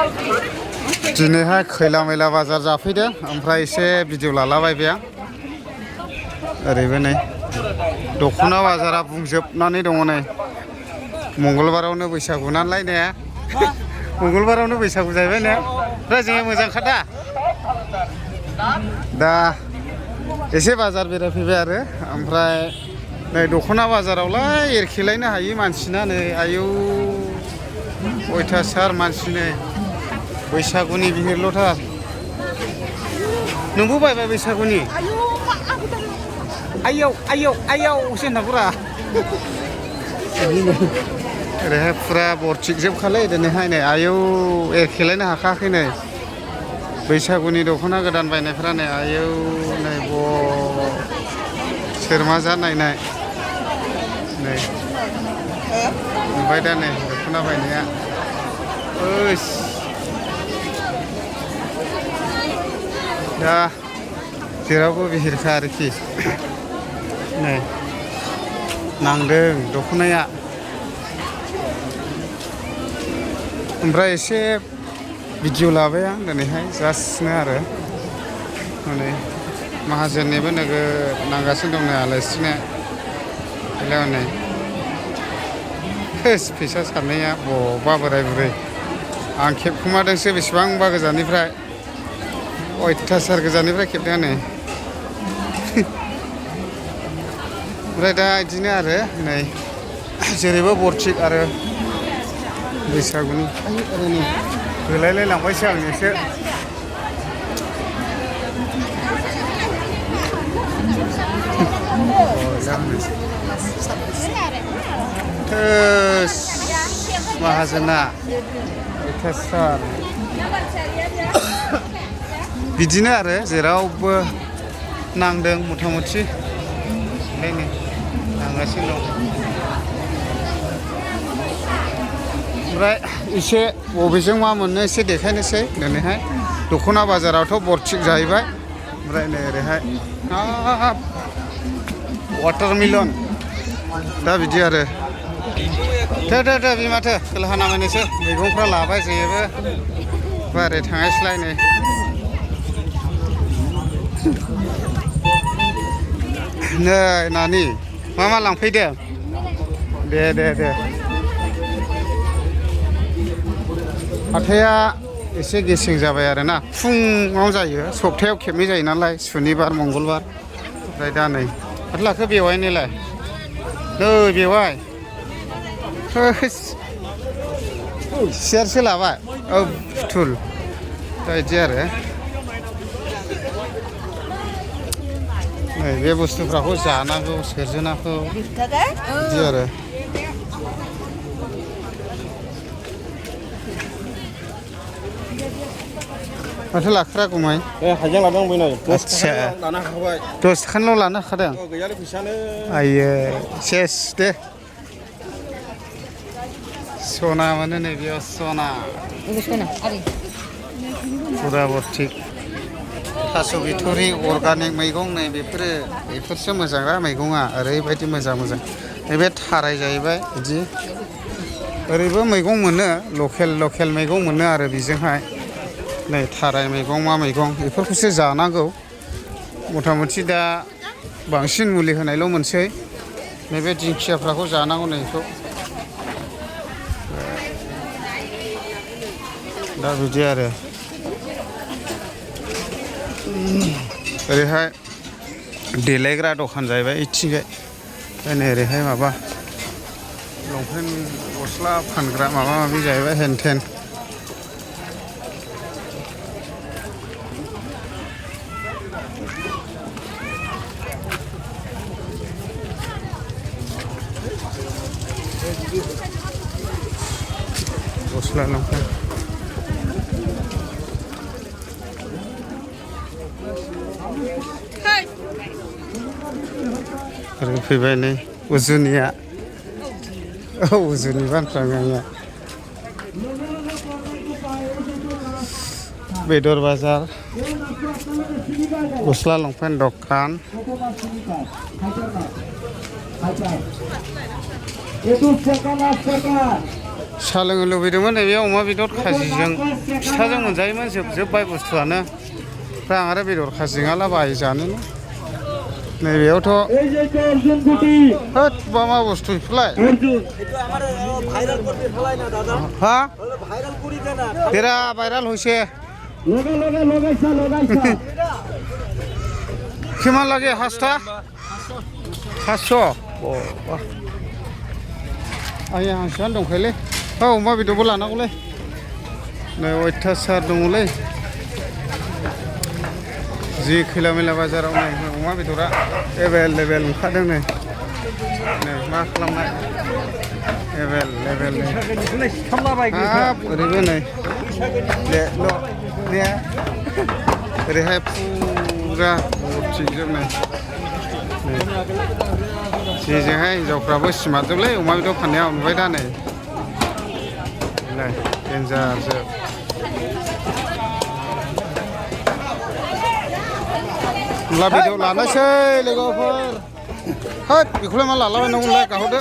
दिनैहाय खैला मैला बाजार जाफैदों ओमफ्राय एसे भिडिअ लालाबायबाय आं ओरैबो नै दख'ना बाजारा बुंजोबनानै दङ नै मंगलबारावनो बैसागु नालाय ने मंगलबारावनो बैसागु जाहैबाय ने रायजोआ मोजांखा दा एसे बाजार बेरायफैबाय आरो ओमफ्राय नै दख'ना बाजारावलाय एरखेलायनो हायि मानसिना नै आयौ अयथासार मानसि नै बैसागुनि बिहिरल'थार नोंबो बायबाय बैसागुनि आयौ आयौ आयौ होननांगौरा ओरैहाय फुरा बरथिकजोबखालै दिनैहाय नै आयौ एरखेलायनो हाखायाखै नै बैसागुनि दख'ना गोदान बायनायफ्रा नै आयौ नै सोर मा जानायनाय नै ओमफ्राय दा नै दख'ना बायनाया दा जेरावबो बिहिरखा आरोखि नै नांदों दख'नाया ओमफ्राय एसे भिडिअ लाबाय आं दिनैहाय जास्टनो आरो माने माहाजोननिबो नोगोद नांगासिनो दं नै आलासिनो बेलाय नै फैसा सारनाया बबा बोराय बुरै आं खेबखुमादोंसो बेसेबांबा गोजाननिफ्राय अयथासार गोजाननिफ्राय खेबदों नै ओमफ्राय दा बिदिनो आरो नै जेरैबो बरथिक आरो बैसागुनि ओरैनो होलायलाय लांबायसो आं एसे माहाजोना अयथासार बिदिनो आरो जेरावबो नांदों मथा मथि ओंखायनो नांगासिनो दं ओमफ्राय एसे बबेजों मा मोननो एसे देखायनोसै दिनैहाय दख'ना बाजारावथ' बरथिक जाहैबाय ओमफ्राय नै ओरैहाय हाब वाटारमेलन दा बिदि आरो दे बे माथो खोलाहा नामायनोसै मैगंफ्रा लाबाय जेबो बारै थांनायसैलाय नै नै नानि मा लांफैदों दे हाथाया एसे गेसें जाबाय आरोना फुङाव जायो सप्तायाव खेबनै जायो नालाय सुनिबार मंगलबार ओमफ्राय दा नै माथो लाखो बेवाइनिलाय नै बेवाइ सियारसो लाबाय औ फुथुल दा बिदि आरो नै बे बुस्थुफ्राखौ जानांगौ सोरजिनांगौ बिदि आरो माथो लाखोरा गुमाय हाइजें लादों बैनो आच्छा 10 थाखानिल' लानो हाखादों गैयालै फैसायानो आइयो सेस दे सना मोनो नै बेयाव सना फुरा बरथिक थास' बिथुरि अर्गानिक मैगं नै बेफोरसो मोजांरा मैगङा ओरैबायदि मोजां नैबे थाराय जाहैबाय बिदि ओरैबो मैगं मोनो लकेल मैगं मोनो आरो बेजोंहाय नै थाराय मैगं मा मैगं बेफोरखौसो जानांगौ मथा मथि दा बांसिन मुलि होनायल' मोनसै नैबे दिंखियाफ्राखौ जानांगौ नै बेखौ दा बिदि आरो ओरैहाय देलायग्रा दखान जाहैबाय इथिंजाय नै ओरैहाय माबा लंपेन्ट गस्ला फानग्रा माबा माबि जाहैबाय हेन थेन गस्ला लंपेन्ट आरो फैबाय नै उजुनिया उजुनि बानफ्रांनाया बेदर बाजार गस्ला लंपेन्ट दखान साहा लोंनो लुबैदोंमोन नैबे अमा बेदर खाजिजों फिथाजों मोनजायोमोन जोबबाय बुस्थुआनो ओमफ्राय आं आरो बेदर खाजि नङाला बायो जानोनो नैबेयावथ' होद मा बुस्थु बेफोरलाय हा तेरा भाइराल হৈছে কিমান লাগে হাঁসটা 500 आंनि हांसोआनो दंखायोलै औ अमा बेदरबो लानांगौलै नै अयथासार दङलै जि खैला मैला बाजाराव नै अमा बेदरा एभेलेबेल ओंखारदों नै मा खालामनाय एभेलेबेल हाब ओरैबो नै ओरैहाय फुरा थिगजोबनाय जेजोंहाय हिनजावफ्राबो सिमारजोबलै अमा बेदर फाननायाव नुबाय दा नै देन्जारजोब होमब्ला बेदर लानोसै लोगोफोर होद बेखौलाय मा लालाबायनांगौलाय गाहरदो